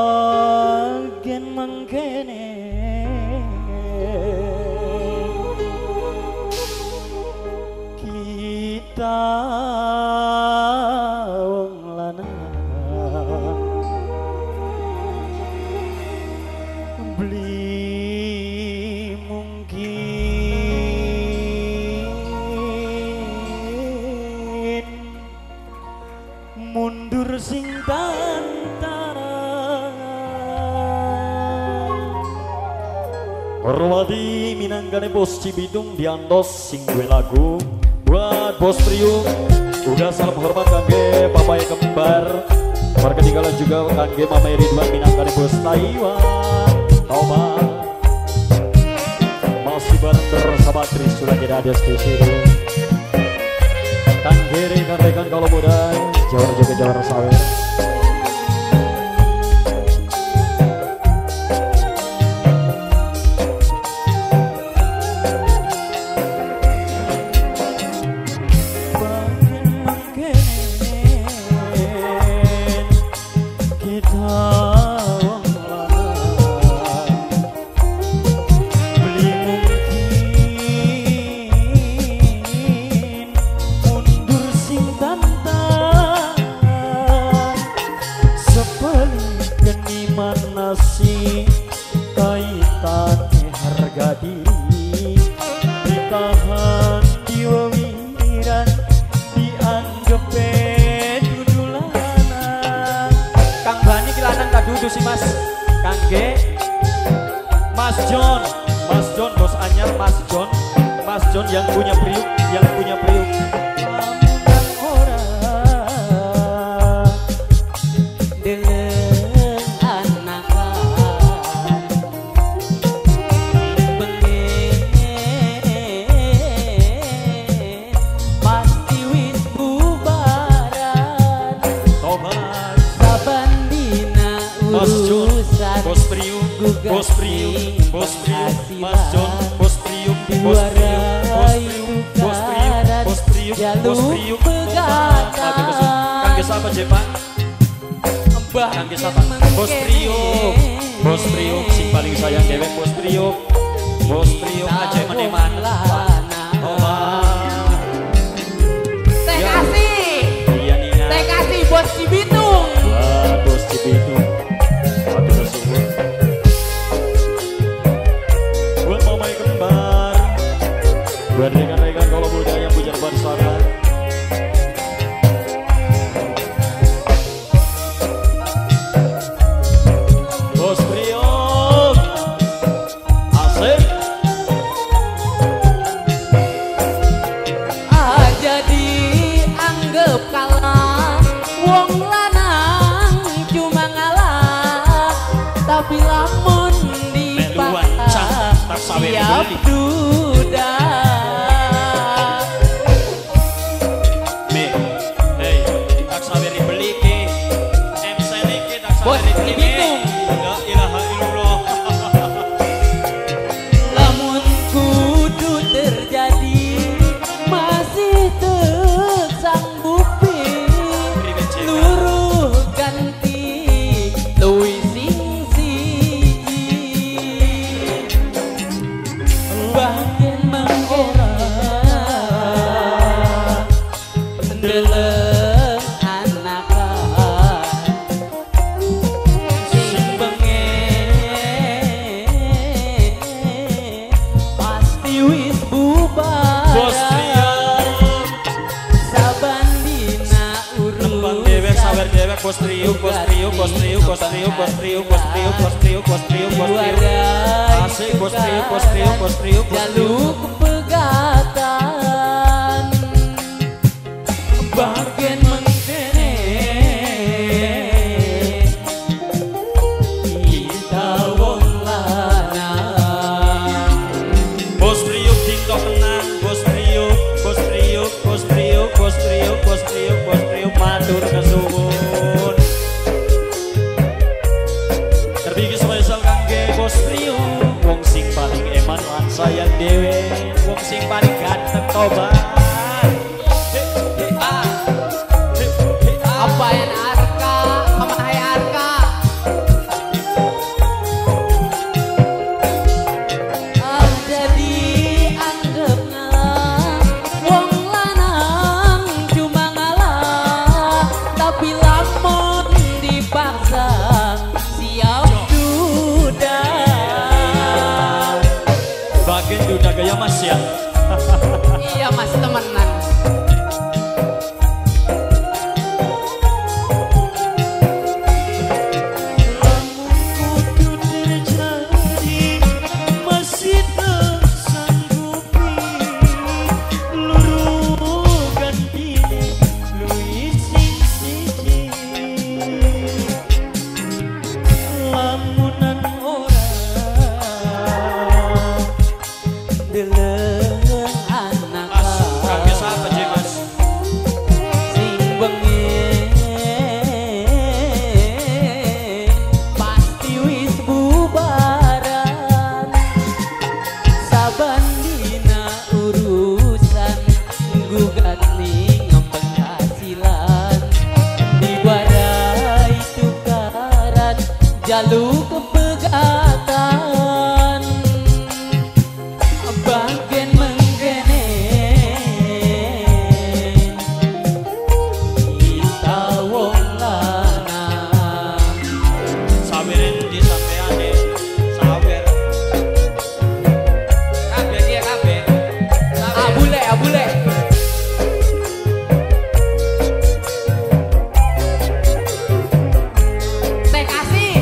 Bagian mengkene kita wong lanang beli mungkin mundur sing tantang. Hormati minanggane Bos Cibitung diantos sing duwe lagu buat Bos Priuk. Udah salam hormat kangge papae kembar. Warga ketinggalan juga kangge Mama Ridwan minanggane Bos Taiwan. Toba masih bareng bersama Tris sudah tidak ada di sini. Kangge rekan-rekan kalau muda jawara juga jawara sawer. Nasi kaitan harga diri ditahan diwewiran dianggep dudulanan. Kang Bani ki lanang tak dudu sih Mas. Kangge Mas John, Mas John bos anyar Mas John, Mas John yang punya priuk, yang punya priuk. Bos Priuk, Bos Priuk, Bos Priuk, Mas John, Bos Priuk, Bos Priuk, Bos Priuk, Bos Priuk, Bos Priuk, Bos Priuk. Kangge sapa je Pak? Kangge sapa? Bos Priuk, Bos Priuk sing paling sayang dewek Bos Priuk. Bos Priuk aja meneman. Teh kasih. Teh kasih Bos Cibitung. Bos Cibitung. Buat mamai kembar, buat rekan-rekan kalau muda yang punya bersama. Bos Priok, asik. Aja dianggap kalah, wong lanang cuma ngalah, tapi lamun dipaksa siap duda. Me, hey, tak saweri beli ki, MC niki tak saweri beli ki. La ilaha illallah. Lamun kudu terjadi masih tersanggupi luruh ganti luwih sing siji. Bagian mengora ndeleng anakan sing bengen pasti wis bubar. Bos Priok saban dina urus nembang dewek sawer dewek Bos Priok, Bos Priok, Bos Priok, Bos Priok, Bos Priok, Bos Priok, Bos Priok, Bos Priok, Bos Priok. Asik Bos Priok, Bos Priok, Bos Priok, Bos Priok. Jaluk pegatan bagian mengkene kita wong lanang. Bos Priok dingko menang, Bos Priok, Bos Priok, Bos Priok, Bos Priok, Bos Priok, Bos Priok matur kesuwun. Terbiki spesial kangge Bos Priok, wong sing paling eman lan sayang dhewe, wong sing paling ganteng tobat. Apa yang arka, mama Ya Mas ya. Iya Mas temenan. Lamun kudu terjadi masih tersanggupi luru gantine luwih sing siji lamunan ora deleng anak Kangge sapa je Mas? Sing bengi pasti wis bubaran saban dina urusan gugat ning penghasilan diwarai tukaran jaluk pegatan bagian menggene kita wong lanang Sawirin di sampeane sawer. Kabeh iki ya kabeh. Abule abule teh kasih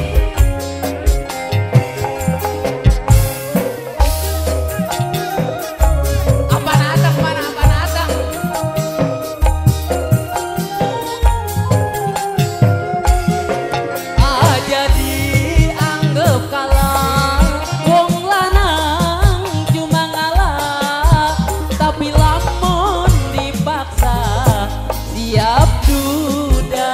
apa natang mana apa natang aja dianggap kalah wong lanang cuma ngalah tapi lamun dipaksa siap duda.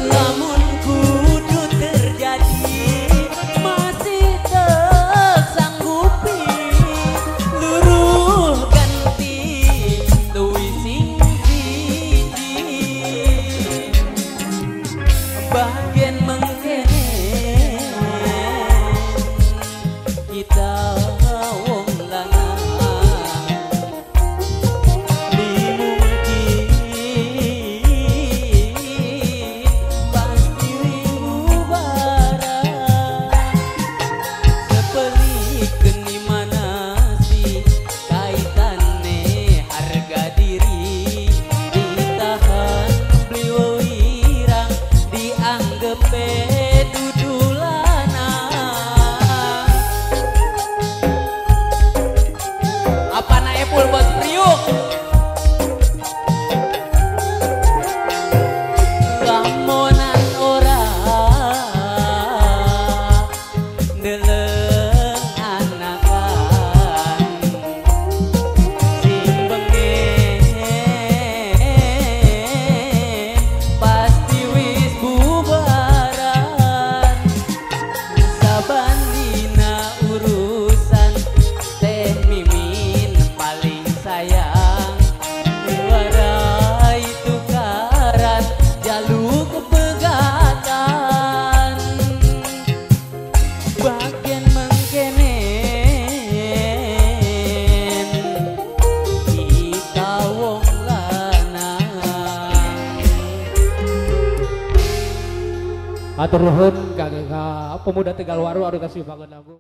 Lamun kudu terjadi masih tersanggupi luruh ganti luwih sing siji bagian mengkene kita wong lanang dimungkin pasti bubaran sepelik geni mana sih kaitane harga diri ditahan beli wirang dianggep dudu lanang apa nae pul bos priuk lamonan ora deleng anakan sing bengen pasti wis bubaran saban dina urusan teh mimin paling sayang diwarai tukaran jaluk pegatan bagian mengkene kita wong lanang. Matur nuwun kangge ka pemuda Tegalwaru anu kasih bangun lagu.